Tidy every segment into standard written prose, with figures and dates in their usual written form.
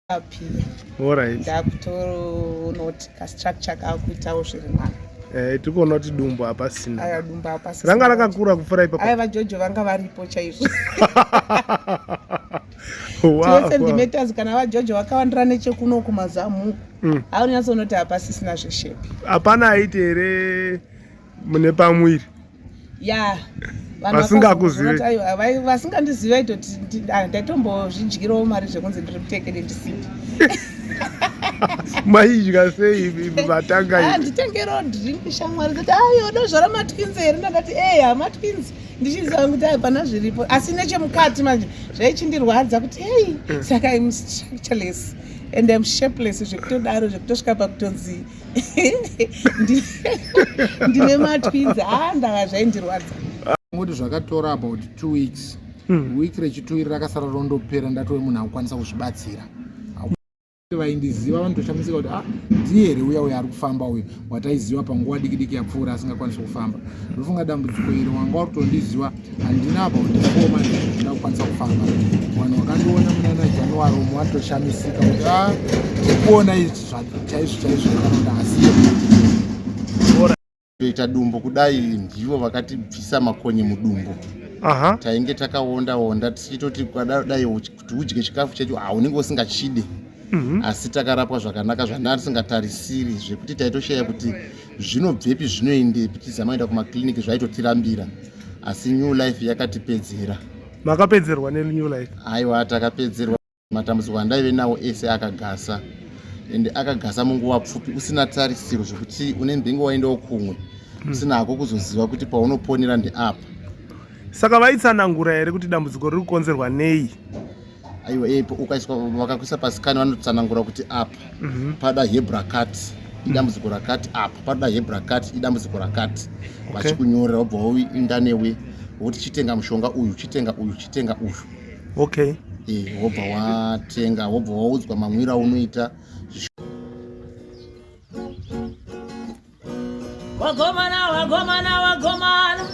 Apiya. Alright. Ndakutoona kuti kastructure kakuitawo zviri nani. Eh, tiri kuona kuti dumbu hapasina. Aya dumbu hapasina. Ranga rakakura kupfuura ipapo. Aya vaJojo vanga varipo chaizvo. Wow. 2 centimeters kana vaJojo vakawandira nechekuno kumazamu. Haunyatsonoti hapasisina zveshepi. Hapana aiti here mune pamwiri? Ya. Vasingakuzivi. Vasingandizivi vaitoti ndaitombozvidyirawo mari zvekunzi ndiri mutekede ndisipi. Maidya sei vatanga Ah, nditengerewo drink shamwari kuti ayo dozvara matwins here ndakati eya matwins ndichiziva kuti hapana zviripo asi nechemukati manje zvaichindirwadza kuti hei saka im structureless and im shapeless zvekutodaro zvekutosvika pakutonzi ndine matwins. Ha, ndaka zvaindirwadza. Ngoti zvakatora about 2 weeks. Week rechi2 iri rakasara rondopera ndatove munhu akukwanisa kuzvibatsira. Vaindiziva vanotoshamisika kuti, "Ah, ndiye here uya uyo ari kufamba uyu wataiziva panguva diki diki yapfuura asingakwanisi kufamba?" Ndofunga dambudziko iri wanga uri kutondiziva handina about 4 months zvida kukwanisa kufamba. Vanhu vakandiona munana January umu vatoshamisika kuti, "A, tikuona izvi chaizvo chaizvo kana kuti asiye?" Toita dumbu kudai, ndivo vakatibvisa makonye mudumbu. Tainge takaonda onda tichitoti kwadai kuti udye chikafu chedu haunenge usingachide. Asi takarapwa zvakanaka zvandasingatarisiri, zvekuti taitoshaya kuti zvinobvepi, zvinoendepi. Tizama kuenda kumakliniki, zvaitotirambira, asi New Life yakatipedzera. Makapedzerwa neNew Life? Aiwa, takapedzerwa. Matambudziko andaive nawo ese akagasa, ende akagasa munguva pfupi usina tarisiro, zvekuti une mbingo waendawo kumwe usina hako kuzoziva kuti paunoponera ndeapa. Saka vaitsanangura here kuti dambudziko riri kukonzerwa nei? Aiwa, ipo ukaiswa, vakakuisa pascan, vanotsanangura kuti apa pada herb rakati, idambudziko rakati, apa pada herb rakati, idambudziko rakati. Vachikunyorera, wobva wainda newe woti chitenga mushonga uyu, chitenga uyu, chitenga uyu. Wobva watenga, wobva waudzwa mamwiro aunoita. Wagomana, wagomana, wagomana,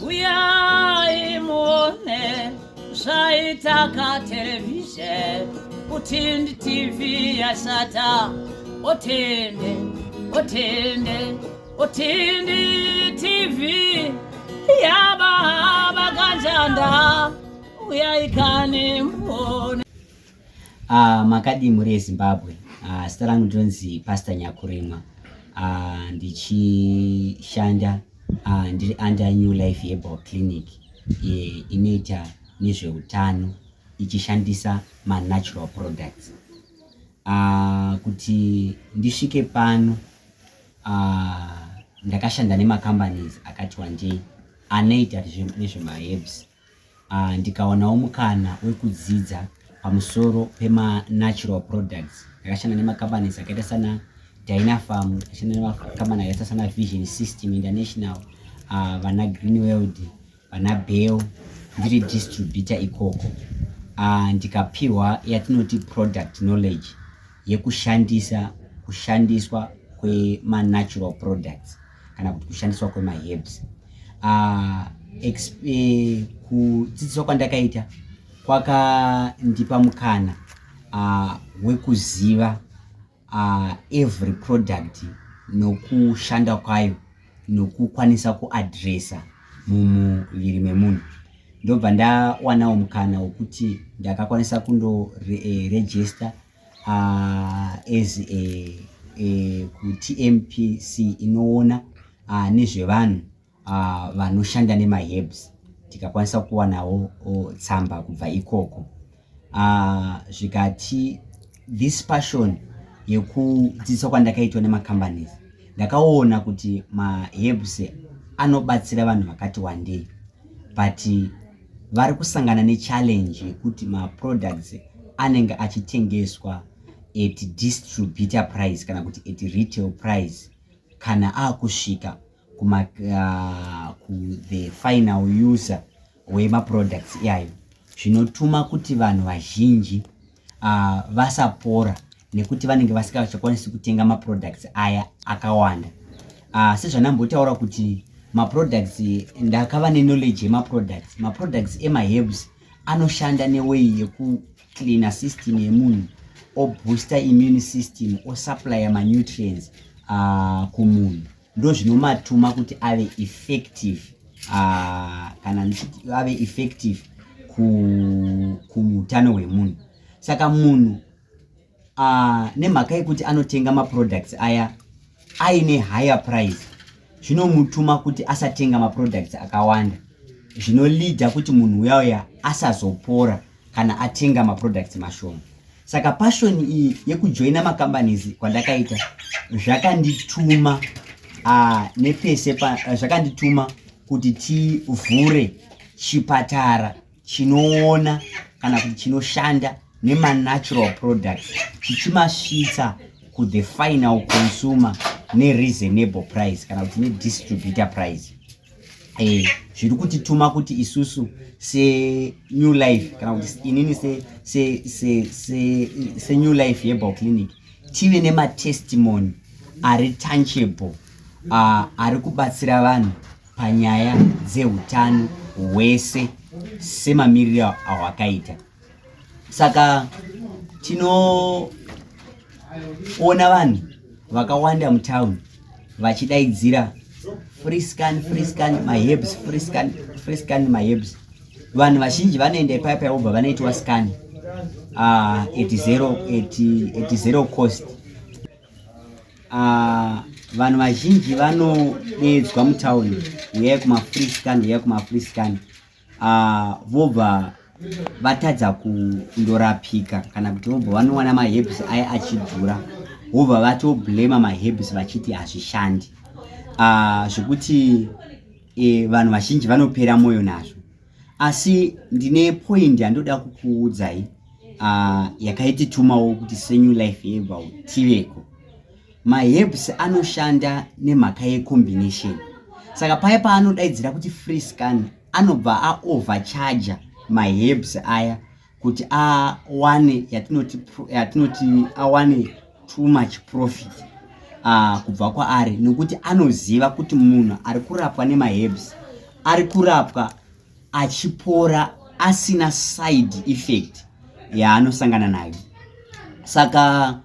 uyai muone zvaitaka television. Utindi TV yashata. Otende, otende, Utindi TV yababa kanjanda, uyai kani muone. Makadii mhuri yeZimbabwe? Zita rangu ndinonzi Pastor Nyakurimwa. Ndichishanda ndiri under New Life Herbal Clinic inoita nezveutano ichishandisa manatural products. Kuti ndisvike pano, ndakashanda nemacompanies akati wandei anoita nezvemaherbs, ndikawanawo mukana wekudzidza pamusoro pemanatural products. Ndakashanda nemacompanies akaita sana Dynapharm, ndakashanda nemakambani akaita sana Vision System International, vana Green World, vana Bell, ndiri distributor ikoko. Ndikapiwa yatinoti product knowledge yekushandisa, kushandiswa kwemanatural products kana kuti kushandiswa kwemaherbs. Kudzidziswa kwandakaita kwakandipa mukana wekuziva every product nokushanda kwayo nokukwanisa kuadresa mumuviri memunhu. Ndobva ndawanawo mukana wekuti ndakakwanisa kundoregister as a kuTMPC inoona nezvevanhu vanoshanda nemaherbs. Tikakwanisa kuwanawo tsamba kubva ikoko. Zvikati this passion yekudzidziswa kwandakaitwa nemacompanies, ndakaona kuti maherbs anobatsira vanhu vakati wandei, but vari kusangana nechallenge yekuti maproducts anenge achitengeswa at distributor price kana kuti at retail price. Kana akusvika kuma ku the final user wemaproducts iyayo, zvinotuma kuti vanhu vazhinji vasapora nekuti vanenge vasingachakwanisi kutenga maproducts aya akawanda. Sezvanambotaura kuti maproducts, ndakava neknowledge yemaproducts. Maproducts emaherbs anoshanda neway yekucleana system yemunhu. obooster immune system, osupplya manutrients kumunhu. Ndo zvinomatuma kuti ave effective, kana ndichiti ave effective kuutano hwemunhu. Saka munhu, nemhaka yekuti anotenga maproducts aya aine higher price, zvinomutuma kuti asatenga maproducts akawanda, zvinoleada kuti munhu uya uya asazopora kana atenga maproducts mashoma. Saka passion iyi yekujoina macompanies kwandakaita zvakandituma, nepese zvakandituma kuti tivhure chipatara chinoona kana kuti chinoshanda nemanatural products, chichimasvitsa kuthe final consumer nereasonable price kana kuti nedistributor price. Zviri kutituma kuti isusu seNew Life, kana kuti inini seNew se, se, se Life Herbal Clinic, tive nematestimony ari tangible, ari kubatsira vanhu panyaya dzeutano hwese semamiriro ahwakaita. Saka tinoona vanhu vakawanda mutauni vachidaidzira free scan, free scan, maherbs, free scan, free scan, maherbs. Vanhu vazhinji vanoenda ipaipai, vobva vanoitwa scan at zero cost. Vanhu vazhinji vanodeedzwa mutauni, "Uyai kumafree scan, uyai kumafree scan," vobva vatadza kundorapika, kana kuti vobva vanowana maherbs aya achidhura, vobva vatoblema maherbs vachiti hazvishandi, zvekuti vanhu vazhinji vanopera mwoyo nazvo. Asi ndine point yandoda kukuudzai yakaititumawo kuti seNew Life Herbal tiveko. Maherbs anoshanda nemhaka yecombination. Saka paya paanodaidzira kuti free scan, anobva aovercharge maherbs aya kuti awane yatinoti awane too much profit kubva kwaari, nekuti anoziva kuti munhu ari kurapwa nemaherbs ari kurapwa achipora asina side effect yaanosangana nayo. Saka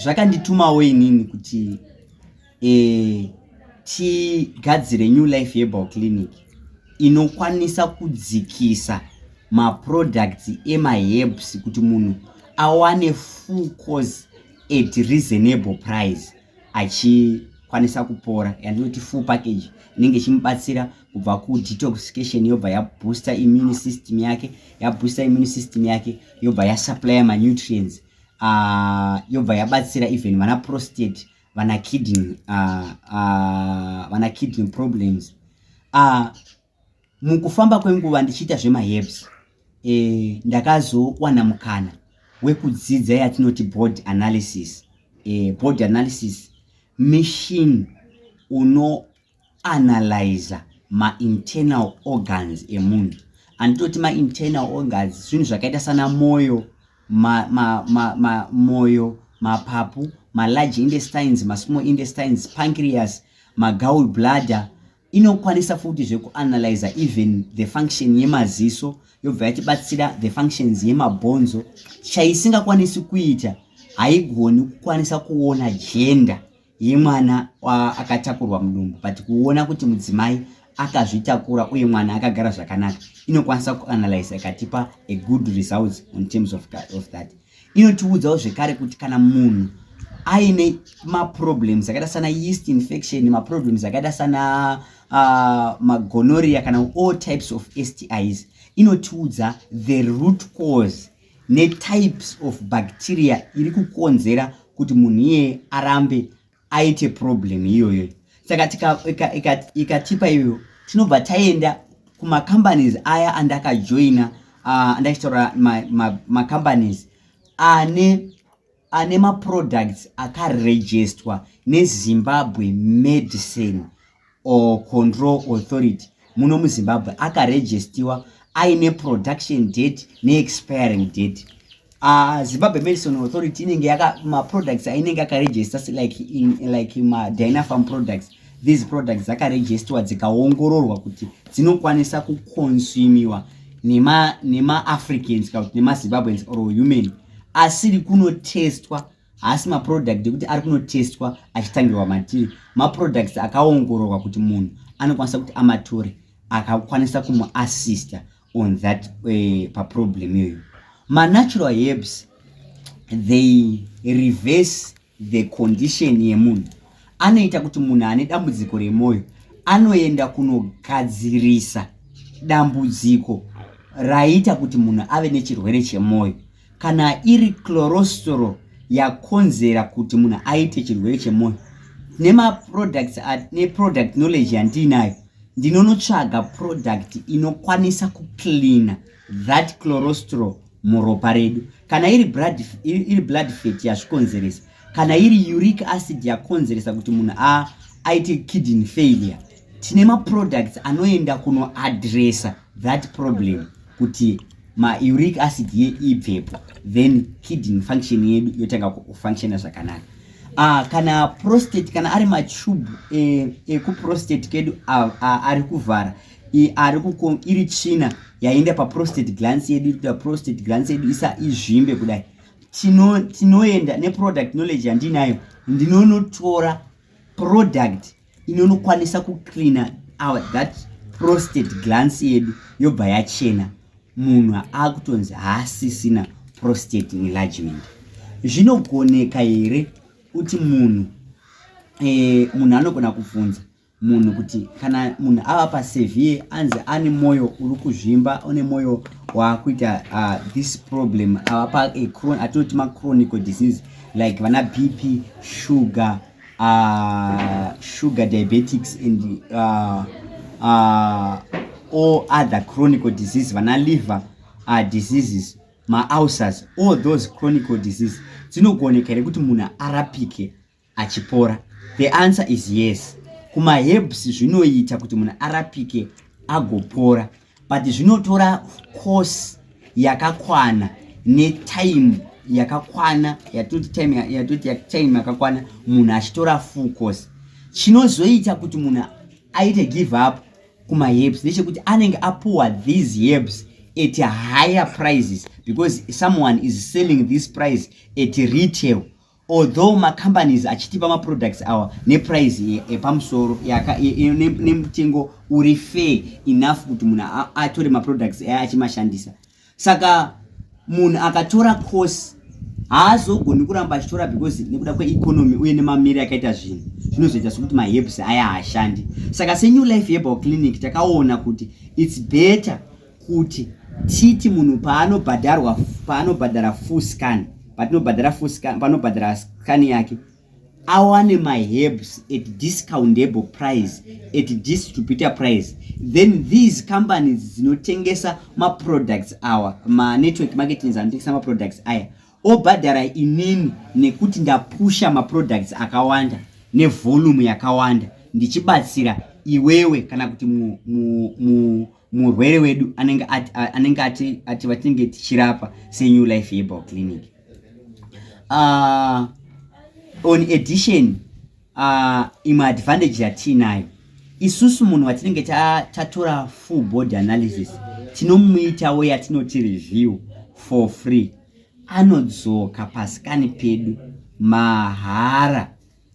zvakanditumawo inini kuti tigadzire New Life Herbal Clinic inokwanisa kudzikisa maproducts emaherbs kuti munhu awane full course at reasonable price, achikwanisa kupora, yandinoti full package inenge ichimubatsira kubva kudetoxification, yobva yabooster immune system yake, yabooster immune system yake, yobva yasupplya manutrients, yobva yabatsira even vana prostate, vana kidney problems. Mukufamba kwenguva ndichiita zvemaherbs, ndakazowana mukana wekudzidza yatinoti body analysis. Body analysis machine unoanalyza mainternal organs emunhu. Anditoti mainternal organs zvinhu zvakaita sana mwoyo, mwoyo, mapapu, malarge intestines, masmall intestines, pancreas, magall bladder. Inokwanisa futi zvekuanalyza even the function yemaziso, yobva yatibatsira the functions yemabhonzo. Chaisingakwanisi kuita, haigoni kukwanisa kuona gender yemwana akatakurwa mudumbu, but kuona kuti mudzimai akazvitakura uye mwana akagara zvakanaka, inokwanisa kuanalyza ikatipa a good results in terms of that. Inotiudzawo zvekare kuti kana munhu aine maproblems akaita sana yeast infection, maproblems akaita sana magonorrhea kana all types of STIs, inotiudza the root cause netypes of bacteria iri kukonzera kuti munhu iyeye arambe aite problem iyoyo. Saka ikatipa iyoyo, tinobva taenda kumacompanies aya andakajoina, andachitaura macompanies ane maproducts akarejistwa neZimbabwe Medicine or Control Authority muno muZimbabwe, akarejistiwa aine production date neexpiring date. Zimbabwe Medicine Authority inenge yaka maproducts ainenge akarejista like maDynapharm products. These products dzakarejistiwa, dzikaongororwa kuti dzinokwanisa kuconsumiwa nemaAfricans kana kuti nemaZimbabweans or human. asiri kunotestwa, haasi maproduct ekuti ari kunotestwa achitangirwa matiri. Maproducts akaongororwa kuti munhu anokwanisa kuti amatore, akakwanisa kumuassista on that paproblem iyoyo. Manatural herbs, they reverse the condition yemunhu. Anoita kuti munhu ane dambudziko remwoyo anoenda kunogadzirisa dambudziko raita kuti munhu ave nechirwere chemwoyo. Kana iri cholesterol yakonzera kuti munhu aite chirwere chemwoyo, nemaproducts, neproduct knowledge yandiinayo, ndinonotsvaga product inokwanisa kucleana that cholesterol muropa redu. Kana iri blood fat yazvikonzeresa, kana iri uric acid yakonzeresa kuti munhu aite kidney failure, tine maproducts anoenda kunoadressa that problem kuti mauric acid ye ibvepo, then kidney function yedu yotanga kufunctiona zvakanaka. Kana prostate, kana ari matube ekuprostate kedu ari kuvhara, iri tsvina yaenda paprostate glands yedu, iri kuita prostate glands yedu isa izvimbe kudai, tinoenda neproduct knowledge yandinayo, ndinonotora product inonokwanisa kucleana that prostate glands yedu, yobva yachena, munhu akutonzi haasisina prostate enlargement. Zvinogoneka here kuti munhu anogona kubvunza munhu kuti kana munhu ava pasevere, anzi ane mwoyo uri kuzvimba, une mwoyo waakuita this problem, ava pa atinoti machronical disease like vana BP, sugar diabetics and all other chronical disease, vana liver diseases, maulcers, all those chronical disease, dzinogoneka here kuti munhu arapike achipora? The answer is yes. Kumaherbs zvinoita kuti munhu arapike agopora, but zvinotora course yakakwana netime yakakwana, yatoti time, yatoti time yakakwana, munhu achitora full course. Chinozoita kuti munhu aite give up kumaherbs ndechekuti anenge apuwa these herbs at higher prices, because someone is selling this price at retail, although macompanies achitipa maproducts awa neprice yepamusoro, nemutengo uri fair enough kuti munhu atore maproducts aya achimashandisa. Saka munhu akatora course haazogoni kuramba achitora, because nekuda kweeconomy uye nemamiri akaita zvinhu, zvinozoita sekuti maherbs aya haashandi. Saka seNew Life Herbal Clinic takaona kuti it's better kuti titi munhu paanobhadharwa, paanobhadhara full scan, patinobhadhara full scan, paanobhadhara scan yake, awane maherbs at discountable price, at distributor price. Then these companies dzinotengesa maproducts awa, manetwork marketings anotengesa maproducts aya, obhadhara inini nekuti ndapusha maproducts akawanda nevolume yakawanda, ndichibatsira iwewe kana kuti murwere wedu anenge ati vatinenge tichirapa seNew Life Herbal Clinic. On addition, imwe advantage yatiinayo isusu, munhu watinenge tatora full body analysis, tinomuitawo yatinoti review for free. Anodzoka pascan pedu mahara,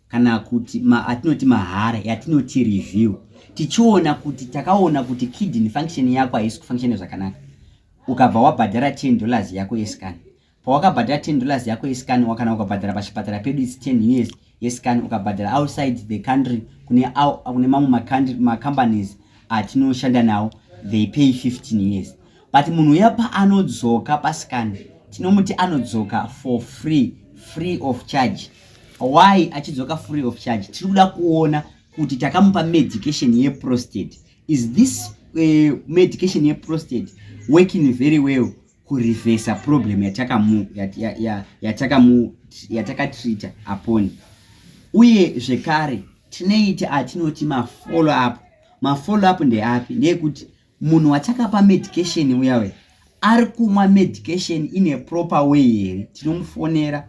kana kuti atinoti mahara, yatinoti review, tichiona kuti takaona kuti kidney function yako haisi kufunctiona zvakanaka. Ukabva wabhadhara $10 yako yescan, pawakabhadhara $10 yako yescan, kana ukabhadhara pachipatara pedu, its 10 US yescan. Ukabhadhara outside the country, kune mamwe macompanies atinoshanda nawo, they pay 15 US. But munhu uya paanodzoka pascan, tinomuti anodzoka for free, free of charge. Why achidzoka free of charge? Tiri kuda kuona kuti takamupa medication yeprostate, is this medication yeprostate working very well kureversa problem yatakatreata upon? Uye zvekare tinoita atinoti mafollow up. Mafollow up ndeapi? Ndeyekuti munhu watakapa medication uyawe ari kumwa medication in a proper way here? Tinomufonera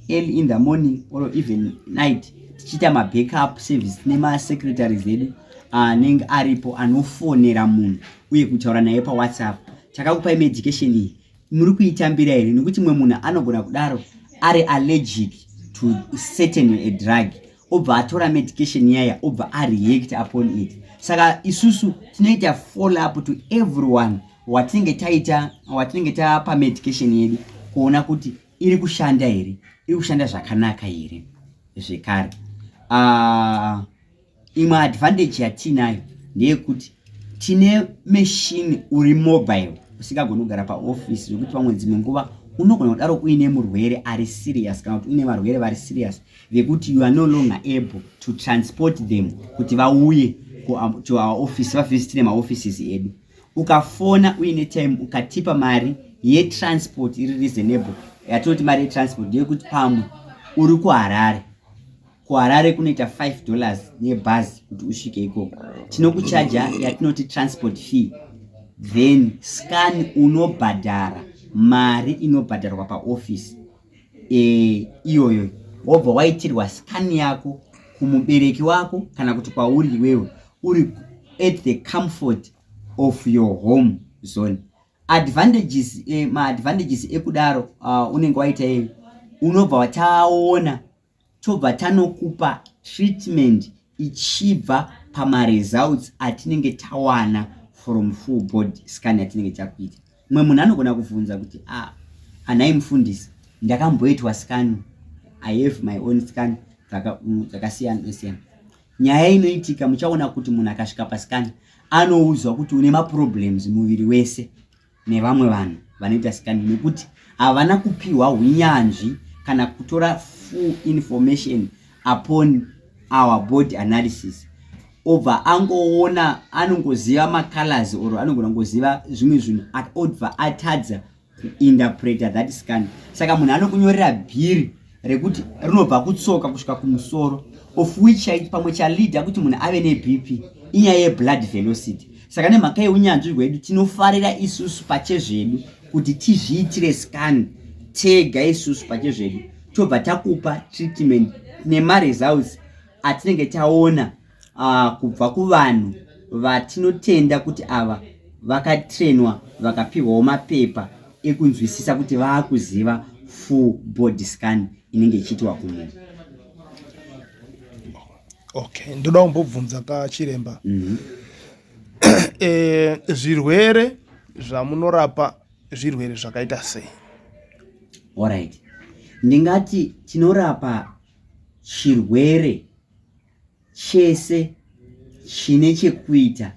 early in the morning or even night, tichiita mabackup service nemasecretaries edu anenge aripo, anofonera munhu uye kutaura naye paWhatsApp: "Takakupai medication iyi, Muri kuitambira here? Nekuti mumwe munhu anogona kudaro ari allergic to certain a drug, obva atora medication yaya, obva areact upon it. Saka isusu tinoita follow up to everyone watinenge taita, watinenge tapa medication yedu, kuona kuti iri kushanda here, iri kushanda zvakanaka here. Zvekare, imwe advantage yatinayo ndeyekuti tine machine uri mobile, usingagoni kugara paofisi, zvekuti pamwe dzimwe nguva unogona kudaro uine murwere ari serious, kana kuti uine varwere vari serious vekuti you are no longer able to transport them kuti vauye to our office, vavisitire maoffices edu. Ukafona uine time, ukatipa mari yetransport iri reasonable, yatinoti mari yetransport ndeyekuti pamwe uri kuHarare, kuHarare kunoita $5 nebhazi kuti usvike ikoko, tinokuchaja yatinoti transport fee. Then scan unobhadhara mari inobhadharwa paofisi iyoyo, wobva waitirwa scan yako kumubereki wako kana kuti kwauri iwewe uri at the comfort of your home zone. Advantages, maadvantages ekudaro, unenge waita iyoyo, unobva wataona, tobva tanokupa treatment ichibva pamaresults atinenge tawana from full body scan yatinenge takuita. Mumwe munhu anogona kubvunza kuti, "Ah, anhai mufundisi, ndakamboitwa scan, I have my own scan dzakasiyana siyana." Nyaya inoitika, muchaona kuti munhu akasvika pascan anoudzwa kuti une maproblems muviri wese nevamwe vanhu vanoita scan, nekuti havana kupiwa unyanzvi kana kutora full information upon our body analysis. Obva angoona, anongoziva macolors or anogona kungoziva zvimwe zvinhu, obva atadza kuinterpreta that scan. Saka munhu anokunyorera bhiri rekuti rinobva kutsoka kusvika kumusoro, of which pamwe chaleada kuti munhu ave neBP inyaya yeblood velocity. Saka nemhaka yeunyanzvi hwedu, tinofarira isusu pachezvedu kuti tizviitire scan tega isusu pachezvedu, tobva takupa treatment nemaresults atinenge taona kubva kuvanhu vatinotenda kuti ava vakatrainwa, vakapiwawo mapepa ekunzwisisa kuti vaakuziva full body scan inenge ichiitwa kumunhu. Okay, ndoda kumbobvunza kachiremba. Zvirwere zvamunorapa, zvirwere zvakaita sei? Alright, ndingati tinorapa chirwere chese chine chekuita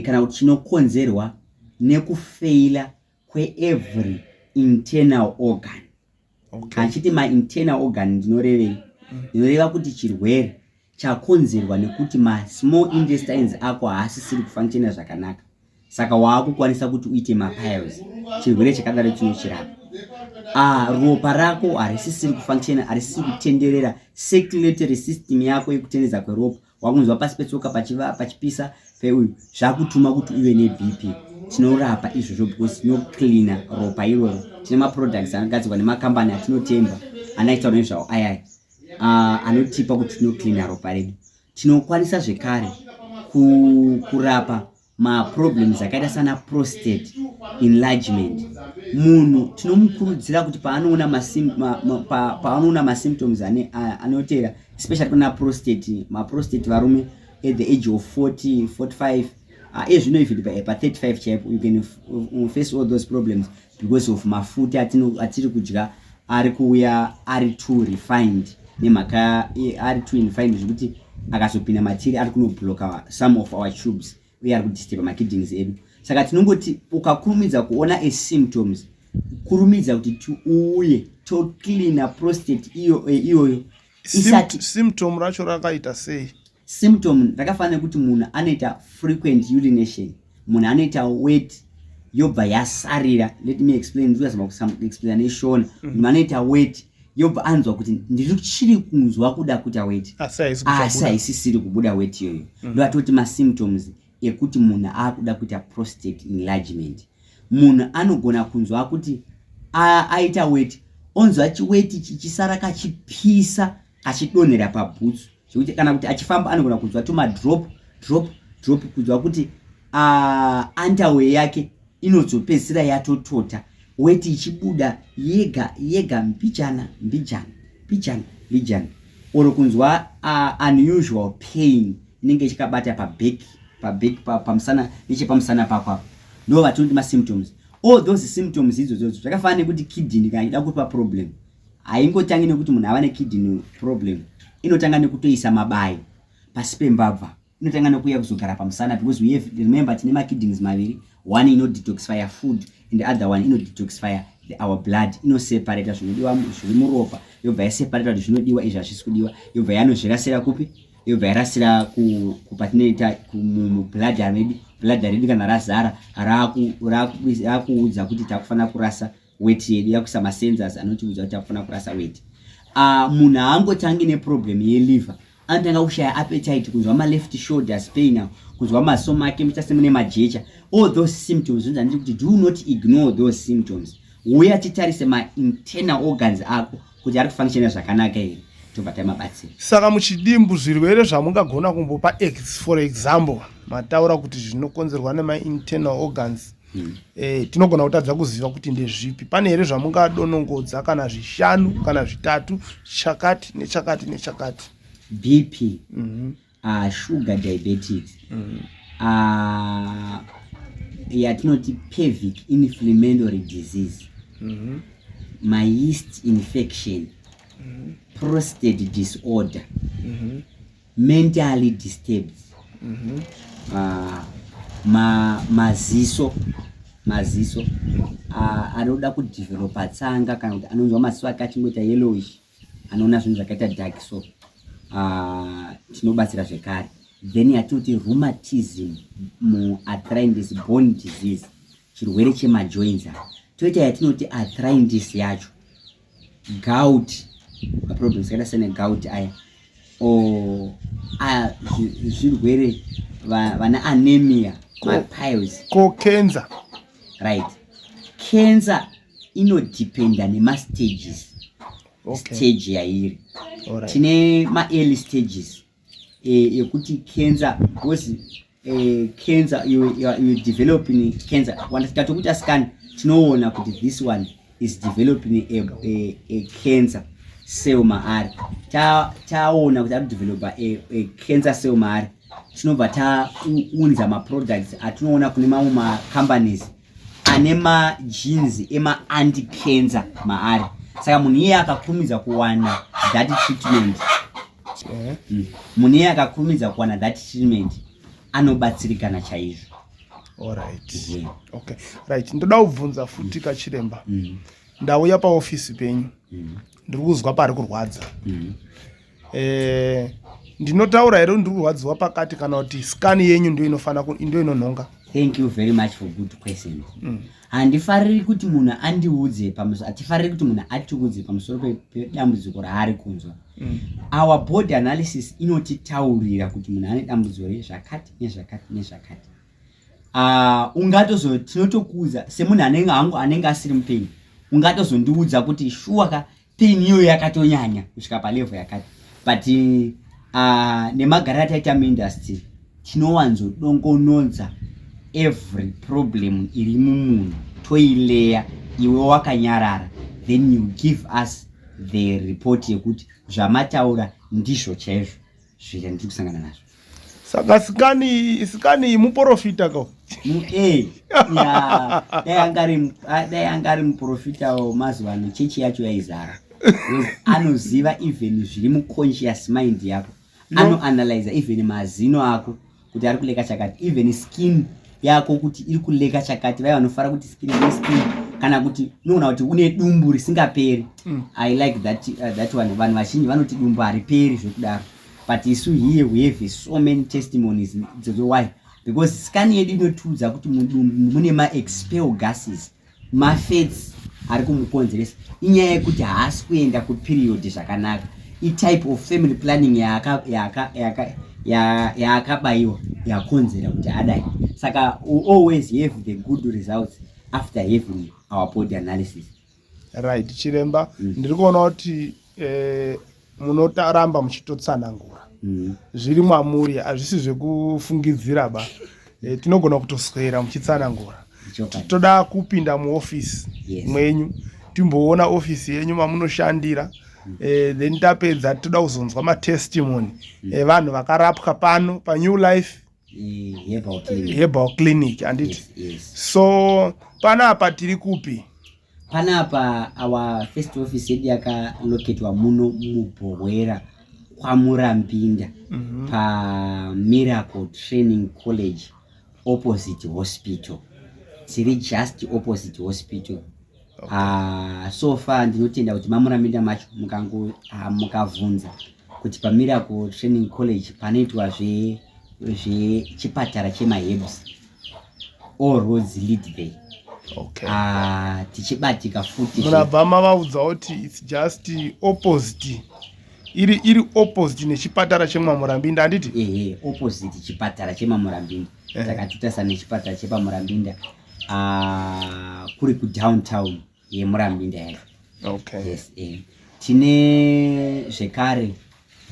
kana kuti chinokonzerwa nekufeila kweevery internal organ. Achiti mainternal organ ndinorevei? Ndinoreva kuti chirwere chakonzerwa nekuti masmall intestines ako haasisiri kufunctiona zvakanaka, saka waakukwanisa kuti uite mapiles. Chirwere chakadaro chinochirapa. Ah, ropa rako harisisiri kufunctiona, harisisiri kutenderera, circulatory system yako yekutenderedza kweropa, wakunzwa pasi petsoka pachipisa peuyu, zvakutuma kuti uve neBP. Tinorapa izvozvo because tinocleana ropa iroro. Tine maproducts anogadzirwa nemakambani atinotemba anaitaura nezvawo ayaya, anotipa kuti tinocleana ropa redu. Tinokwanisa zvekare kurapa maproblems akaita sana prostate enlargement. Munhu tinomukurudzira kuti paanoona masymptoms anotera, especially kuna prostate, maprostate varume at the age of 40, 45, ezvino even pa35 chaipo, you can face all those problems because of mafuta atiri kudya ari kuuya ari too refined, nemhaka ari too refined zvekuti akazopinda matiri ari kunobloka some of our tubes uye ari kudisturba makidneys edu. Saka tinongoti ukakurumidza kuona asymptoms, kurumidza kuti tiuye tocleana prostate iyoyo isati. Symptom racho rakaita sei? Symptom rakafanira kuti munhu anoita frequent urination, munhu anoita wet yobva yasarira. Let me explain, ndikazama kuexplaina neshona. Munhu anoita wet, yobva anzwa kuti ndiri chiri kunzwa kuda kuita wet, asi haisi asi kuchabuda. Haisisiri kubuda wet iyoyo. Ndoatoti masymptoms ekuti munhu akuda kuita prostate enlargement. Munhu anogona kunzwa kuti aita weti, onzwa chiweti chichisara kachipisa, kachidonhera pabhutsu, zvekuti kana kuti achifamba anogona kunzwa tumadrop drop drop, kunzwa kuti underwear yake inozopedzisira yatotota. Weti ichibuda yega yega mbijana mbijana mbijana mbijana or kunzwa unusual pain inenge ichikabata paback paback pamusana nechepamusana pako apo ndo vatinoti masymptoms. All those symptoms idzodzo zvakafanana nekuti kidney kana ichida kupa problem haingotangi nekuti munhu ava nekidney problem, inotanga nekutoisa mabayo pasi pembabva, inotanga nekuuya kuzogara pamusana because we have, remember tine makidneys maviri, one inodetoxifya food and the other one inodetoxifya our blood, inoseparata zvinodiwa zviri muropa yobva yaseparata kuti zvinodiwa izvi hazvisi kudiwa, yobva yanozvirasira kupi, yobva yarasira patinoita mubladder medu. Bladder redu kana razara rakuudza kuti takufanira kurasa weti yedu, yakuisa masensors anotiudza kuti takufanira kurasa weti. Munhu haangotangi neproblem yeliver, anotanga kushaya appetite, kunzwa maleft shoulders pain, kunzwa maso make muita semune majecha. All those symptoms zvinonzi handiti kuti do not ignore those symptoms, uya titarise mainternal organs ako kuti ari kufunctiona zvakanaka here, tobva tamabatsira. Saka muchidimbu, zvirwere zvamungagona kumbopa x for example, mataura kuti zvinokonzerwa nemainternal organs, tinogona kutadza kuziva kuti ndezvipi. Pane here zvamungadonongodza, kana zvishanu kana zvitatu, chakati nechakati nechakati? BP, sugar diabetes, yatinoti pelvic inflammatory disease, mayeast infection, prostate disorder, mentally disturbed, maziso anoda kudevelopa tsanga, kana kuti anonzwa maziso ake achingoita yellowish, anoona zvinhu zvakaita dark, so tinobatsira zvekare. Then yatinoti rheumatism, muarthritis, bone disease, chirwere chemajoints, toita yatinoti arthritis yacho, gout, maproblems akaita sene gout aya, o zvirwere vana anemia, mapiles. Ko cancer? Right, cancer inodependa nemastages, stage yairi. Tine maearly stages ekuti cancer, because cancer you developing cancer, tikatokuita scan tinoona kuti this one is developing a cancer cell maari. Taona kuti ari kudevelopa a cancer cell maari, tinobva taunza maproducts atinoona kune mamwe macompanies ane magenes ema-anti-cancer maari. Saka munhu iye akakurumidza kuwana that treatment, munhu iye akakurumidza kuwana that treatment anobatsirikana chaizvo. Alright. Okay, right, ndoda kubvunza futi kachiremba. Ndauya paofisi penyu, ndiri kuzwa pari kurwadza. Ndinotaura here ndiri kurwadziwa pakati, kana kuti scan yenyu ndio inofanira ndio inonhonga? Thank you very much for good questions. Handifariri kuti munhu andiudze pamusoro, hatifariri kuti munhu atiudze pamusoro pedambudziko raari kunzwa. Our body analysis inotitaurira kuti munhu ane dambudziko rezvakati nezvakati nezvakati. Ungatozo tinotokuudza semunhu anenge hangu anenge asiri mupain, ungatozondiudza kuti shuwa ka pain iyoyo yakatonyanya kusvika palevel yakati, but nemagariro ataita muindustry tinowanzodongonodza every problem iri mumunhu, toileya iwe wakanyarara, then you give us the report yekuti zvamataura ndizvo chaizvo zviri ndiri kusangana nazvo. Saka scan iyi muprofita ko? Ya, dai anga ari muprofita wemazuva ano, chechi yacho yaizara. Because anoziva even zviri muconscious mind yako, anoanalyza even mazino ako kuti ari kuleka chakati, even skin yako kuti iri kuleka chakati. Vaya vanofara kuti skin ine skin, kana kuti unoona kuti une dumbu risingaperi. I like that one. Vanhu vazhinji vanoti dumbu hariperi zvekudaro, but isu here we have so many testimonies idzodzo. Why? Because scan yedu inotiudza kuti mudumbu mune maexpel gases, mafats ari kumukonzeresa. Inyaya yekuti haasi kuenda kuperiod zvakanaka, itype of family planning yaakabayiwa yakonzera kuti adai. Saka we always have the good results after having our body analysis. Right, chiremba. Ndiri kuona kuti munotaramba muchitotsanangura zviri mwamuri, hazvisi zvekufungidzira ba. Tinogona kutoswera muchitsanangura. Toda kupinda muofisi yes. mwenyu timboona ofisi yenyu mamunoshandira mm. eh, then tapedza toda kuzonzwa matestimony mm. evanhu eh, vakarapwa pano panew life herbal clinic handiti yes, yes. So panapa tiri kupi? Panapa our first office yedu yakaloketwa muno muBhohwera kwaMurambinda mm -hmm. paMiracle Training College opposite hospital tiri just opposite hospital okay. So far ndinotenda kuti maMurambinda macho mukango mukavhunza kuti paMiracle Training College panoitwa zvechipatara chemahebs, all roads lead there. Okay. Tichibatika futi. Munabva mavaudza kuti its just opposite, iri opposite nechipatara chemwaMurambinda, handiti? Ehe, opposite chipatara chemaMurambinda. Takatutasa nechipatara chepaMurambinda, kuri kudowntown yeMurambinda yacho. Okay. Yes. Tine zvekare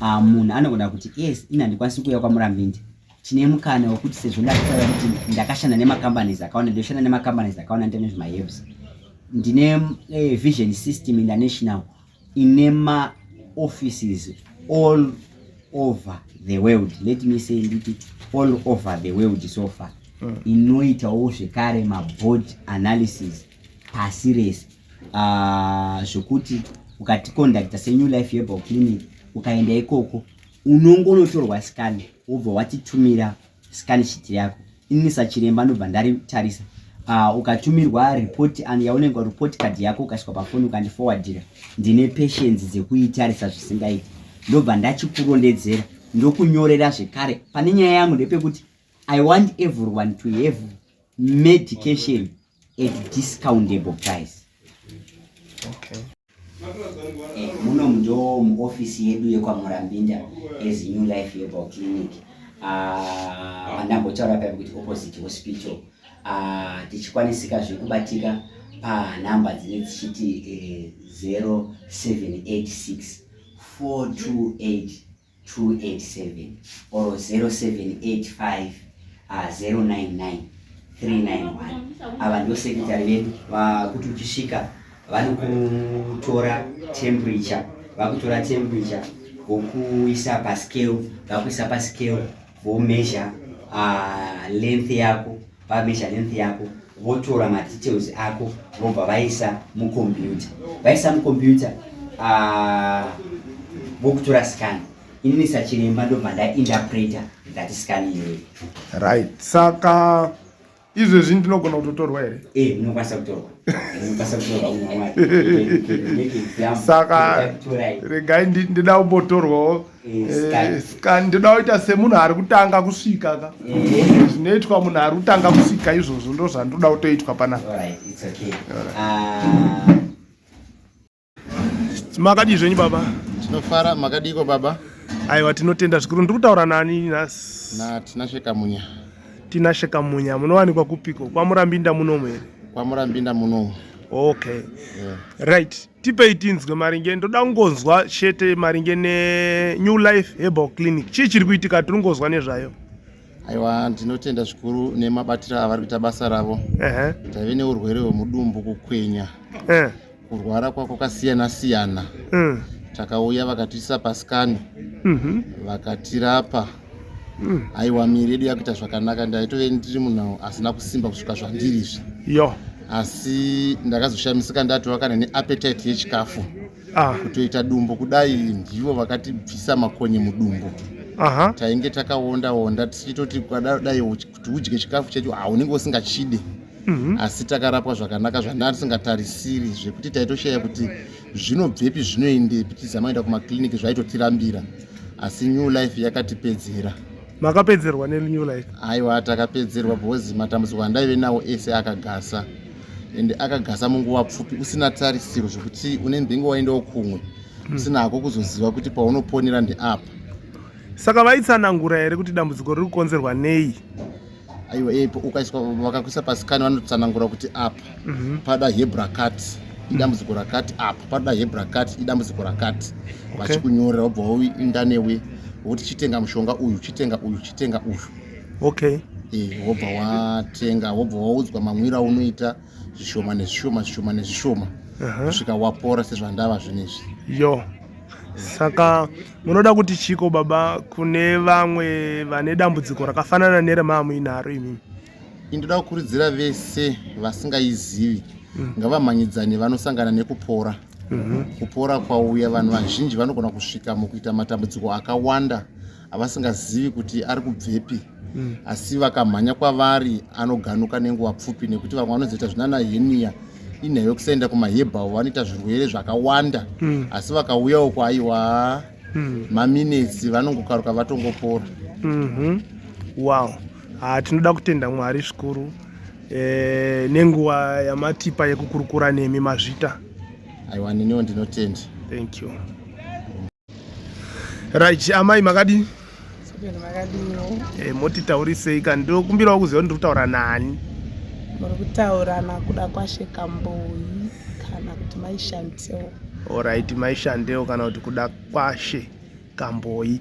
munhu anogona kuti, yes, ini handikwanisi kuuya kwaMurambinda. Tine mukana wekuti sezvo ndakutaura kuti ndakashanda nemacompanies akawanda, ndoshanda nemacompanies akawanda ndoita nezvemaherbs, ndine Vision System International ine maoffices all over the world, let me say nditi all over the world so far. Inoitawo zvekare maboard analysis pasi rese, zvokuti ukaticontacta seNew Life Herbal Clinic, ukaenda ikoko unongonotorwa scan, wobva watitumira scan sheet yako. Ini sachiremba ndobva ndaritarisa. Ukatumirwa report and yaunenge report card yako ukaiswa pafoni, ukandiforwardira, ndine patience dzekuitarisa zvisingaiti, ndobva ndachikurondedzera, ndokunyorera zvekare. Pane nyaya yangu ndepekuti I want everyone to have medication at discountable price. Okay. Muno ndo muofisi yedu yekwaMurambinda as New Life Herbal Clinic, pandambotaura paya kuti opposite hospital. Tichikwanisika zvekubatika panhamba dzine dzichiti 0786 428 287 or 0785 099 391. Ava ndo secretary vedu, vakuti uchisvika vanokutora temperature, vakutora temperature vokuisa pascale, vakuisa pascale vomeasure length yako, vameasure length yako votora madetails ako, vobva vaisa mucomputer, vaisa mucomputer, vokutora scan. Inini sachiremba ndobva ndainterpreta that scan iyoyo. Right, saka izvezvi ndinogona kutotorwa here? Munokwanisa kutorwa, munokwanisa kutorwa. Saka regai ndida kumbotorwawo scan, ndida kuita semunhu ari kutanga kusvika ka. Zvinoitwa munhu ari kutanga kusvika izvozvo ndo zvandoda kutoitwa panapa. Alright, it's okay. Makadii zvenyu, baba? Tinofara, makadiko baba? Aiwa, tinotenda zvikuru. Ndiri kutaura nani nhasi? Na Tinashe Kamunya. Tinashe Kamunya, munowanikwa kupiko? KwaMurambinda munomu here? KwaMurambinda munomu. Okay. Yeah. Right, tipei tinzwe maringe, ndoda kungonzwa chete maringe neNew Life Herbal Clinic. Chii chiri kuitika? Tiri kungozwa nezvayo. Aiwa, ndinotenda zvikuru nemabatiro avari kuita basa ravo. Taive neurwere hwemudumbu, kukwenya, kurwara kwakasiyana siyana. Takauya vakatiisa pascan, vakatirapa. Aiwa, miri yedu yakuita zvakanaka. Ndaitove ndiri munhu asina kusimba kusvika zvandiri izvi. Asi ndakazoshamisika ndatova kana neappetite yechikafu. Kutoita dumbu kudai, ndivo vakatibvisa makonye mudumbu. Tainge takaonda onda tichitoti dai kuti udye chikafu chedu haunenge usingachide. Asi takarapwa zvakanaka zvandandisingatarisiri, zvekuti taitoshaya kuti zvinobvepi, zvinoendepi. Tizama kuenda kumakliniki, zvaitotirambira, asi New Life yakatipedzera. Makapedzerwa neNew Life? Aiwa, takapedzerwa because matambudziko andaive nawo ese akagasa, ende akagasa munguva pfupi usina tarisiro, zvekuti une mbingo waendawo kumwe usina hako kuzoziva kuti paunoponera ndeapa. Saka vaitsanangura here kuti dambudziko riri kukonzerwa nei? Aiwa, ukaiswa, vakakuisa pascan, vanotsanangura kuti apa pada herb rakati, idambudziko rakati, apa pada herb rakati, idambudziko rakati. Vachikunyorera, wobva wainda newe wokuti chitenga mushonga uyu, chitenga uyu, chitenga uyu. E, wobva watenga wobva waudzwa mamwiro aunoita zvishoma nezvishoma zvishoma nezvishoma kusvika wapora sezvandava zvinezvi. Yo, saka munoda kuti chiko baba kune vamwe vane dambudziko rakafanana neremamuinaro imimi? Indoda kukurudzira vese vasingaizivi ngavamhanyidzane vanosangana nekupora. Kupora kwauya, vanhu vazhinji vanogona kusvika mukuita matambudziko akawanda avasingazivi kuti ari kubvepi, asi vakamhanya kwavari anoganuka nenguva pfupi, nekuti vamwe vanozoita zvinana henia inhau yekusaenda kumahebhal, vanoita zvirwere zvakawanda, asi vakauyawo kwaiwa maminetsi vanongokaruka vatongopora. Wow, ha, tinoda kutenda Mwari zvikuru nenguva yamatipa yekukurukura nemi. Mazvita. Aiwa, neniwo ndinotenda. Thank you. Right, amai, makadini? Sopeni, makadiniwo? Motitaurisei kani, ndokumbirawo kuziva kuti ndiri kutaura nani. Muri kutaura naKuda Kwashe Kamboi kana kuti Maishandeo. Alright, Maishandeo kana kuti Kuda Kwashe Kamboi.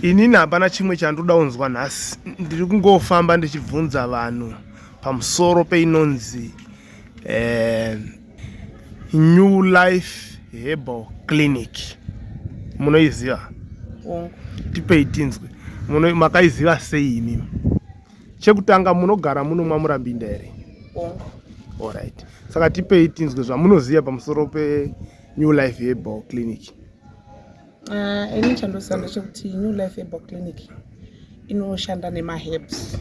Inini hapana chimwe chandoda kunzwa nhasi, ndiri kungofamba ndichibvunza vanhu pamusoro peinonzi New Life Herbal Clinic. Munoiziva? Hongu. Tipei tinzwe. Makaiziva sei imimi? Chekutanga, munogara munomwa Murambinda here? Hongu. Alright, saka tipei tinzwe zvamunoziva pamusoro peNew Life Herbal Clinic. Ini chandoziva ndechekuti New Life Herbal Clinic inoshanda nemaherbs.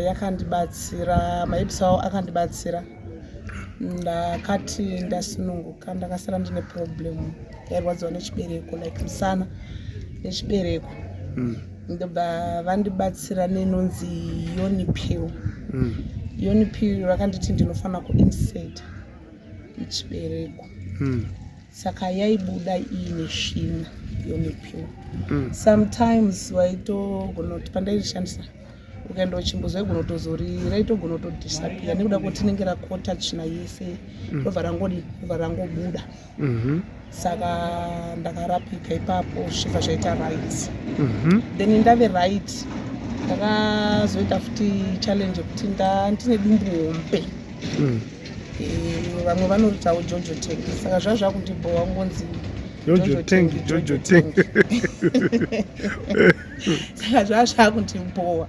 Yakandibatsira, maherbs avo akandibatsira. Ndakati ndasununguka, ndakasara ndine problem, yairwadziwa nechibereko, like musana nechibereko. Ndobva vandibatsira nenonzi yoni pill. Yoni pill vakanditi ndinofanira kuinsert muchibereko. Saka yaibuda iine svina yoni pill. Sometimes waitogona kuti pandairishandisa ukaenda kuchimbuzi waigona kutozori raitogona kutodisappear nekuda kwekuti rinenge rakota tsvina yese, robva rangodi robva rangobuda. Saka ndakarapika ipapo zvichibva zvaita right. Then ndave right, ndakazoita futi challenge yekuti ndine dumbu hombe. Vamwe vanoritawo jojo tank, saka zvava zvakundibhowa ngonzi Jojo tank, jojo tank. Saka zvava zvakundibhowa.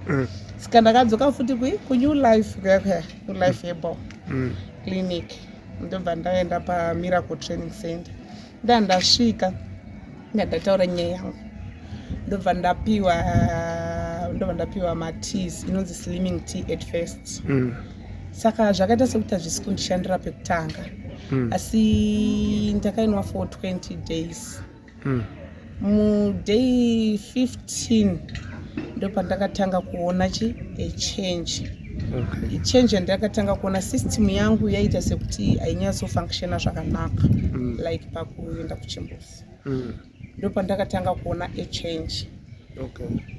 Saka ndakadzoka futi kuNew Life kuya kuya, New Life Herbal Clinic, ndobva ndaenda paMiracle Training Center. Ndasvika, ndataura nyaya yangu, ndobva ndapiwa mateas inonzi slimming tea at first. Saka zvakaita sekuti hazvisi kundishandira pekutanga, asi ndakainwa for 20 days. Muday 15 ndopandakatanga kuona chi a change. Change yandakatanga kuona, system yangu yaita sekuti hainyatsofunctiona zvakanaka, like pakuenda kuchimbuzi. Ndopandakatanga kuona a change.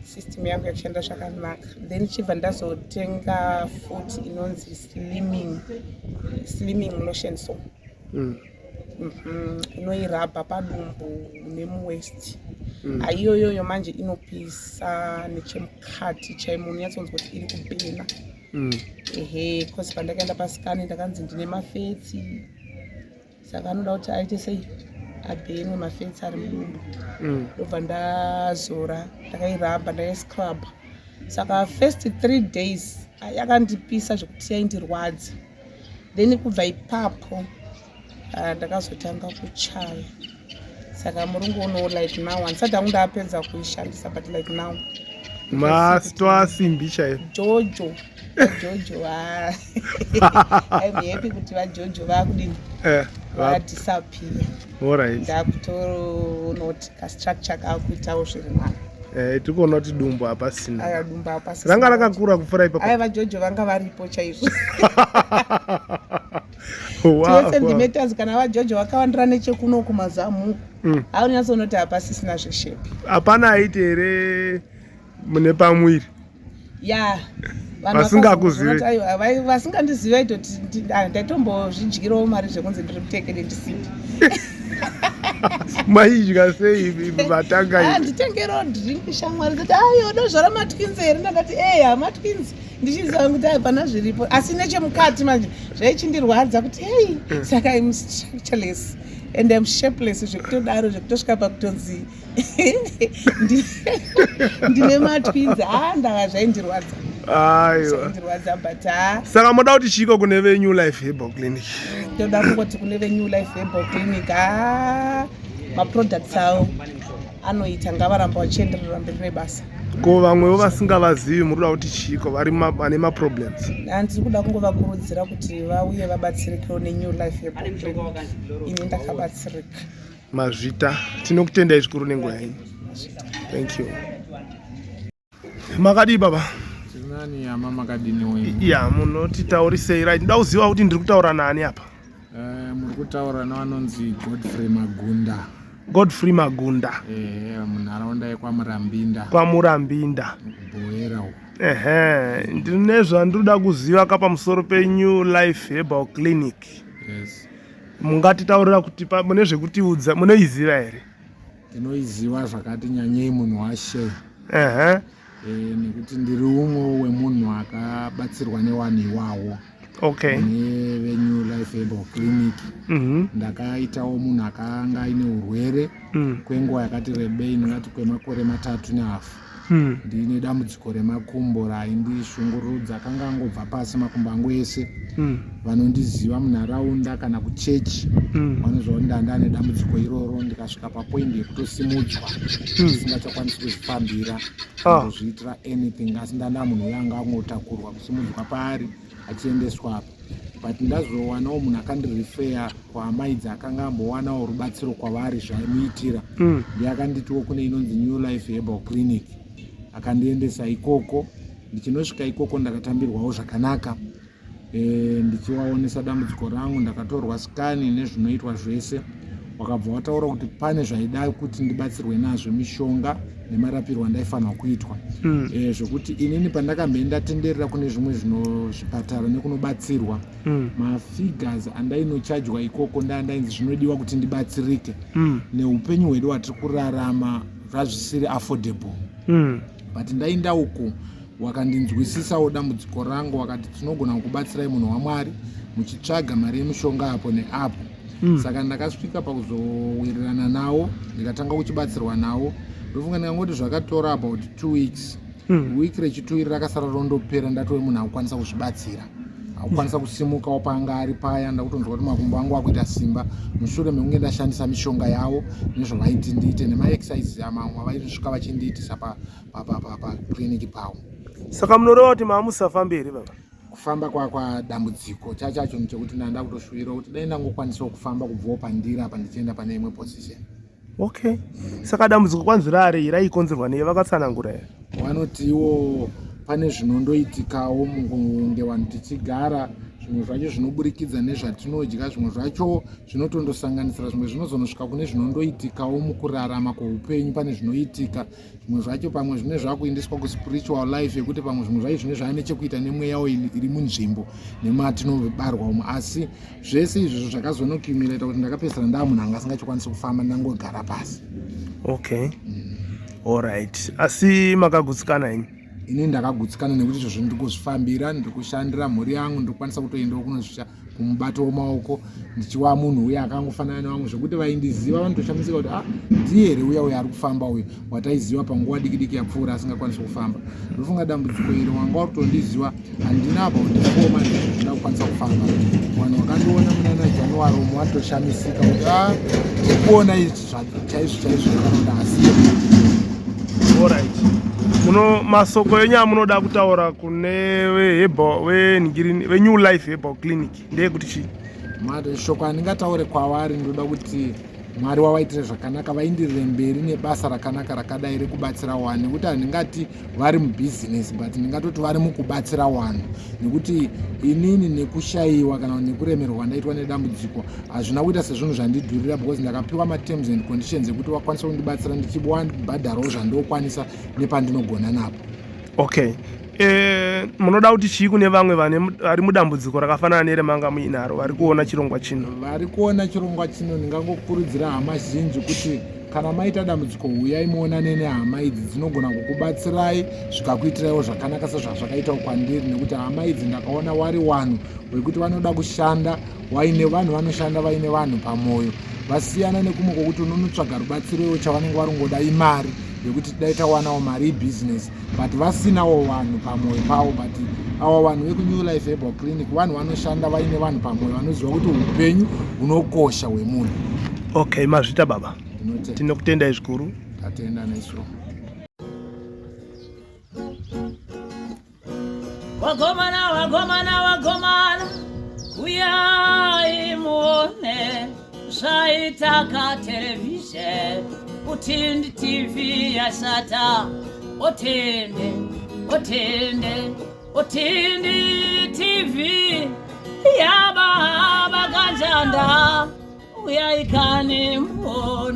System yangu yakushanda zvakanaka. Then chibva ndazotenga futi inonzi slimming lotion, so unoirabha padumbu nemuwaist. Haiyoyoyo manje inopisa nechemukati chaimo, unonyatsonzwa kuti iri kubhena. Ehe, cause pandakaenda pascan ndakanzi ndine mafats, saka anoda kuti aite sei, abhenwe mafats ari mudumbu. Ndobva ndazora, ndakairabha, ndaiscrub. Saka first 3 days yakandipisa zvekuti yaindirwadza. Then kubva ipapo ndakazotanga kuchaya. Saka murungu uno, like now handisati hangu ndapedza kuishandisa, but like now Masitwa simbi chaiyo. Jojo, vajojo, I'm happy kuti vajojo vakudini, vadisappear. Ndakutoonoti kastructure kakuitawo zviri nani. Tiri kuona kuti dumbu hapasina. Aya, dumbu hapasina. Ranga rakakura kupfuura ipapo. Aya, vajojo vanga varipo chaizvo. 2 centimeters kana vajojo vakawandira nechekuno kumazamu. Aunyatsonoti hapasisina zveshape. Hapana aiti here mune pamwiri? Ya. Vasingakuzivi. Vasingandizivi aitoti ndaitombozvidyirawo mari zvekunzi ndiri mutekede, ndisipi. Maidya sei matanga? Ah, nditengerawo drink shamwari kuti ayo unozvara matwins here? Ndakati eya matwins, ndichiziva kuti hapana zviripo, asi nechemukati manje zvaichindirwadza kuti hei, saka im structureless and im shapeless zvekutodaro, zvekutosvika pakutonzi ndine matwins. Ha, ndaka zvaindirwadza. Aiwa. Zvaindirwadza, but ha. Saka moda kuti chiiko kune veNew Life Herbal Clinic? Toda kungoti kune veNew Life Herbal Clinic, ha, maproducts avo anoita, ngavaramba vachienderera mberi nebasa. Ko vamwewo vasingavazivi, muri kuda kuti chiiko vari vane maproblems? Handiri kuda kungovakurudzira kuti vauye vabatsirikewo neNew Life Herbal Clinic. Ini ndakabatsirika. Mazvita, tinokutendai zvikuru nenguva yenyu. Thank you. Makadii, baba? Tirinani yama, makadini wenyu? Ya, munotitaurisei. Right, ndoda kuziva kuti ndiri kutaura nani apa. Muri kutaura nevanonzi Godfrey Magunda. Godfrey Magunda. Ehe, munharaunda yekwaMurambinda. KwaMurambinda. Buhera uko. Ehe, ndine zvandinoda kuziva ka pamusoro peNew Life Herbal Clinic. Yes. Mungatitaurira kuti mune zvekutiudza, munoiziva here? Ndinoiziva zvakati nyanyei, munhu washe. Nekuti ndiri umwe wemunhu akabatsirwa newanhu iwawo. NeveNew Life Herbal Clinic. Ndakaitawo munhu akanga aine urwere kwenguva yakati rebei, ndingati kwemakore 3.5. Ndine dambudziko remakumbo raindishungurudza, akanga angobva pasi makumbo angu ese. Vanondiziva munharaunda kana kuchechi vanoziva kuti ndanga ndane dambudziko iroro. Ndikasvika papoindi yekutosimudzwa, ndisingachakwanisi kuzvifambira, kuzviitira anything, asi ndanda munhu uyo anga angotakurwa kusimudzwa paari achiendeswa apa. But ndazowanawo munhu akandirifeya kwaamaidzi akanga ambowanawo rubatsiro kwavari zvaimuitira. Ndiye akanditiwo kune inonzi New Life Herbal Clinic, akandiendesa ikoko. Ndichinosvika ikoko ndakatambirwawo zvakanaka. Ndichiwaonesa dambudziko rangu, ndakatorwa scan nezvinoitwa zvese. Wakabva wataura kuti pane zvaida kuti ndibatsirwe nazvo, mishonga nemarapirwo andaifanirwa kuitwa. Zvokuti inini pandakambe ndatenderera kune zvimwe zvino zvipatara nekunobatsirwa, mafigures andainochajwa ikoko ndaandainzi zvinodiwa kuti ndibatsirike, neupenyu hwedu hwatiri kurarama zvazvisiri affordable. But ndaenda uku, wakandinzwisisawo dambudziko rangu, wakati tinogona kukubatsirai, munhu waMwari, muchitsvaga mari yemushonga apo neapo. Saka ndakasvika pakuzowirirana nawo, ndikatanga kuchibatsirwa nawo. Ndofunga ndikangoti zvakatora about 2 weeks. Week rechituviri rakasara rondopera ndatove munhu akukwanisa kuzvibatsira, akukwanisa kusimukawo paanga ari paya. Ndakutonzwa kuti makumbo angu akuita simba mushure mekunge ndashandisa mishonga yavo nezvavaiti ndiite nemaexercises amamwe avaisvika vachindiitisa paclinic pavo. Saka munoreva kuti maamusafambi here, baba? Kufamba kwakwadambudziko chachacho chekuti ndanda kutoshuvira kuti dai ndangokwanisawo kufamba kubvawo pandiri apa ndichienda pane imwe position. Okay, saka dambudziko kwanzi rarei, raikonzerwa nei, vakatsanangura here? Vanotiwo pane zvinondoitikawo mukunge vanhu tichigara, zvimwe zvacho zvinoburikidza nezvatinodya, zvimwe zvacho zvinotondosanganisira, zvimwe zvinozonosvika kune zvinondoitikawo mukurarama kweupenyu. Pane zvinoitika zvimwe zvacho pamwe zvine zvakuendeswa kuspiritual life, yekuti pamwe zvimwe zvacho zvine zvava nechekuita nemweyawo iri munzvimbo nematinobarwa umo. Asi zvese izvozvo zvakazonokumulata kuti ndakapedzisira ndaa munhu anga asingachakwanisi kufamba, ndangogara pasi. Okay, alright, asi makagutsikana imi? Ini ndakagutsikana nekuti izvozvo ndiri kuzvifambira, ndiri kushandira mhuri yangu, ndiri kukwanisa kutoendawo kunosvika kumubato wemaoko, ndichiwa munhu uya akangofanana nevamwe, zvekuti vaindiziva vanotoshamisika kuti, ah, ndiye here uya uyo ari kufamba uyu wataiziva panguva diki diki yapfuura asingakwanisi kufamba? Ndofunga dambudziko iri wanga uri kutondiziva handina about 4 months zvida kukwanisa kufamba. Vanhu vakandiona munana January umu vatoshamisika kuti, a, tikuona izvi chaizvo chaizvo kana kuti asiye. Alright, muno masoko enyu amunoda kutaura kune veherbal veNew Life Herbal Clinic ndeyekuti chii? Mashoko andingataure kwavari, ndoda kuti Mwari wavaitire zvakanaka, vaindirire mberi nebasa rakanaka rakadai rekubatsira vanhu, nekuti handingati vari mubhizinesi, but ndingatoti vari mukubatsira vanhu, nekuti inini nekushayiwa kana nekuremerwa kwandaitwa nedambudziko hazvina kuita sezvinhu zvandidhurira, because ndakapiwa materms and conditions ekuti vakwanisa kundibatsira ndichibhadharawo zvandokwanisa nepandinogona napo. Okay. E, munoda kuti chii kune vamwe vari mudambudziko rakafanana neremanga muinaro vari kuona chirongwa chino? Vari kuona chirongwa chino, ndingangokurudzira hama zhinji kuti kana maita dambudziko huyai muonane nehama idzi, dzinogona kukubatsirai zvikakuitiraiwo zvakanaka sezvazvakaitawo kwandiri, nekuti hama idzi ndakaona wari wanhu wekuti vanoda kushanda waine vanhu, vanoshanda vaine vanhu pamwoyo, vasiyana nekumwe kwokuti unonotsvaga rubatsiro iwo chavanenge varongoda imari yekuti dai tawanawo mari ibhizinesi, but vasinawo vanhu pamwoyo pavo. But ava vanhu vekuNew Life Herbal Clinic vanhu vanoshanda vaine vanhu pamwoyo, vanoziva kuti upenyu hunokosha hwemunhu. Okay, mazvita baba, tinokutendai zvikuru. Tatenda nesu. Wagomana, wagomana, wagomana, uyai muone zvaitaka televhizheni, utindi TV yashata. Otende, otende, otindi TV yababa kanjanda, uyai kani muone.